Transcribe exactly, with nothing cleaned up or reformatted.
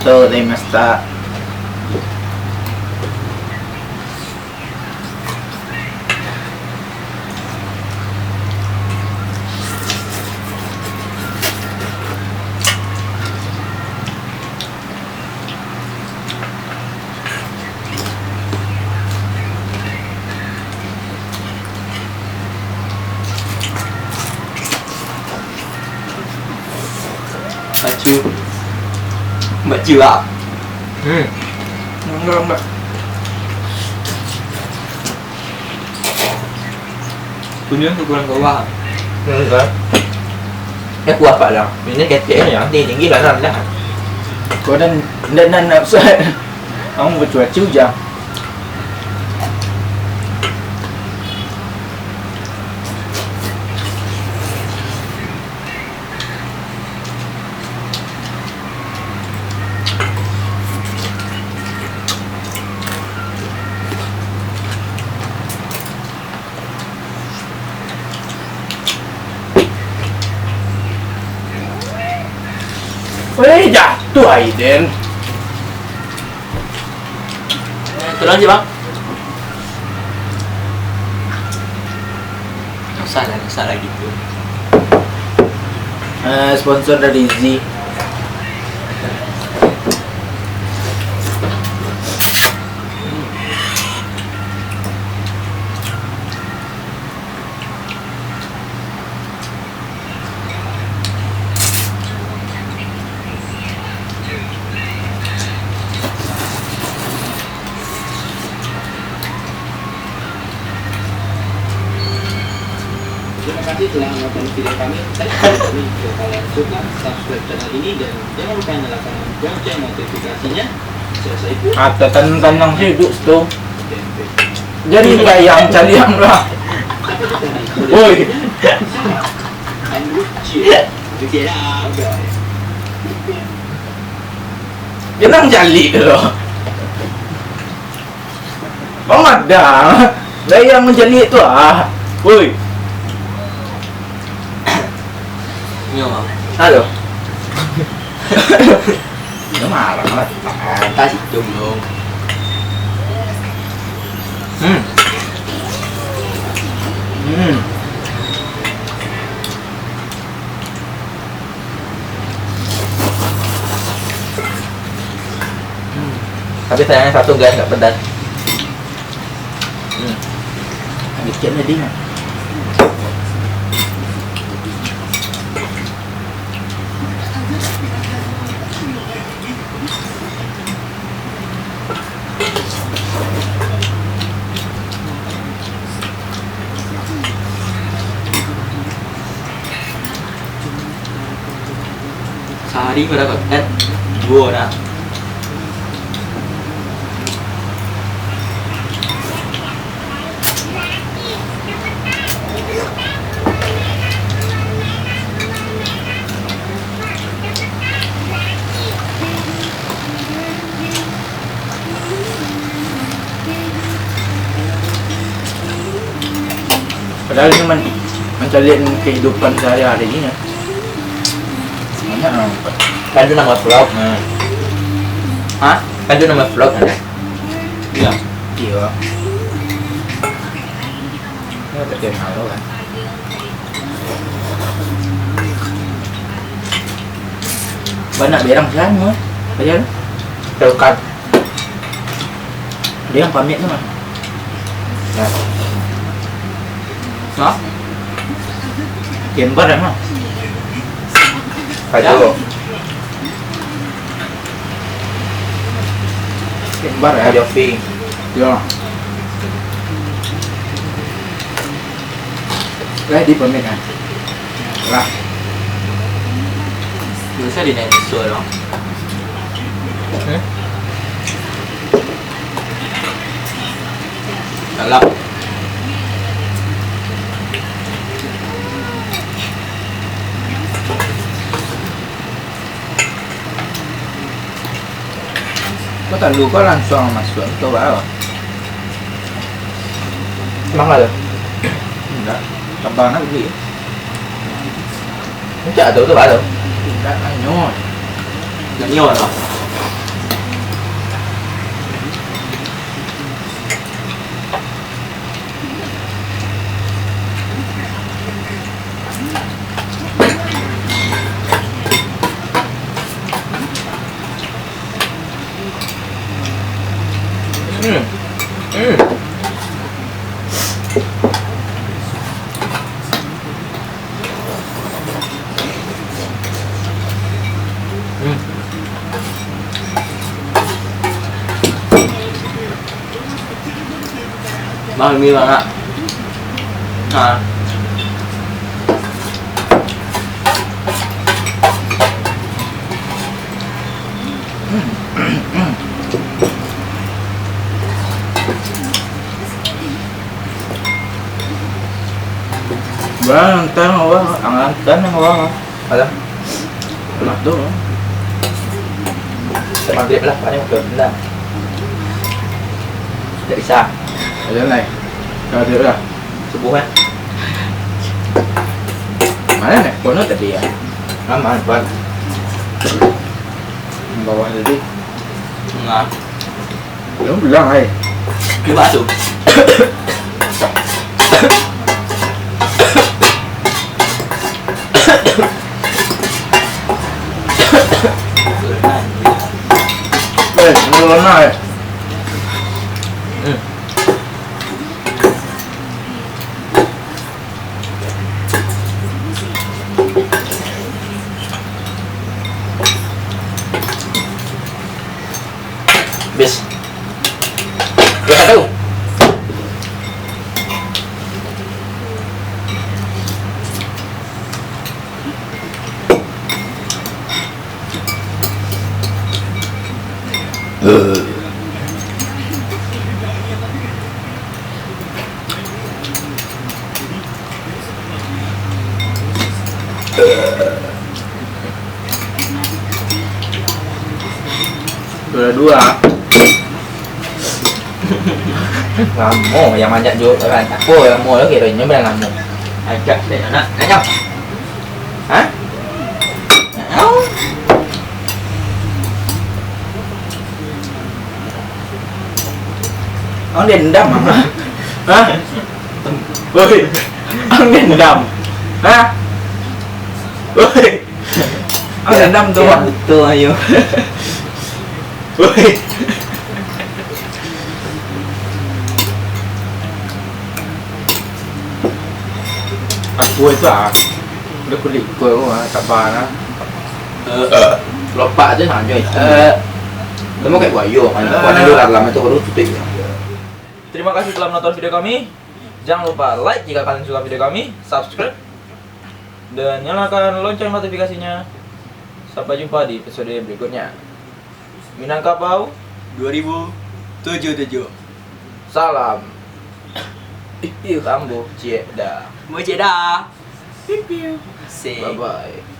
Arigatou gozaimashita. Bacu. Bacu, ah. Hmm. Enggak, enggak. Kunyah tu kurang kuah. Hmm, kan? Eh, kuah, Pak, dah. Ini ketek ni, yang tinggi-tinggi lah, dah. Kau dah, dah, dah, dah, kamu bacu-bacu je. Weh, jatuh ai den. Tolong je, Bang. Susah lah, susah lah gitu. Eh, sponsor dari Zi. Terima kasih telah menonton video kami. Like kami jika kalian suka, subscribe channel ini, dan jangan lupa nyalakan lonceng notifikasinya. Saya Saiful. Ah, tanang-tanang sih duduk situ. Jadi gayang caliak lah. Woi. Jangan caliak tu. Bang ada. Gayang mancaliak tu ah. Woi. Nyo, Bang. Halo. Nyo marah lah. Entah situ belum. Hmm. Hmm. Hmm. Tapi sayangnya satu, guys, nggak pedas. Hmm. Dikit lagi, nah. Sahari bara konten? Duo dah. Padahal ini man-, mancaliak kehidupan sehari-hari ini, ya. Banyak orang. Kan tu nama vlog. Hmm. Hah? Kan tu nama vlog, kan? Iya. Iya. Ini terkenal lo kan. Banyak berang siapa? Aja. Terkat. Dia yang pamit tu mah. Ya. Hah? Gambar emang. Aduh. Gambar ya. Jopi. Ya. Eh, di pamit kan. Lah. Bisa di sensor dong. Hmm? Galak. Kau tak lupa langsung masuk tu baru. Emang ada? Enggak. Abang nak beli. Macam ada tu baru. Enggak, anyur. Anyur lah. Hmm. Hmm. Hmm. Bang, mi bang, ah. Ah. Bang, antan awak, antan awak. Alah. Nah, tu. Maghrib lah, paling maghrib lah. Tak bisa. Ayo, naik. Kau dia lah. Subuh, eh. Mana nih? Kono tadi ya? Aman, Bang. Bawah tadi. Nah. Lu bilang, ai. Di batu. Eh, lu lama, eh. Hmm. Bis. Yo, satu. Dua-dua. Lamo yang manjak jo kan. Apo lamo lagi, inyo bilang lamo. Ajak deh anak. Ayo. Hah? Ang dendam, Mama. Hah? Woi. Ang dendam. Hah? Woi. Ang dendam tu, Mak. Betul, ayo. Woi. Aku itu, ah. Udah kulit kau, ah, sabar, ah. Eh, lopak tu nah, Joy. Eh, kamu kayak buayo, kan? Kau ada dalam itu baru tutup. Terima kasih telah menonton video kami. Jangan lupa like jika kalian suka video kami, subscribe, dan nyalakan lonceng notifikasinya. Sampai jumpa di episode berikutnya. Minangkabau dua ribu tujuh tujuh. Salam. Ipiu. Tambuh ciek dah. Ciek dah. Ipiu. Asik. Bye bye.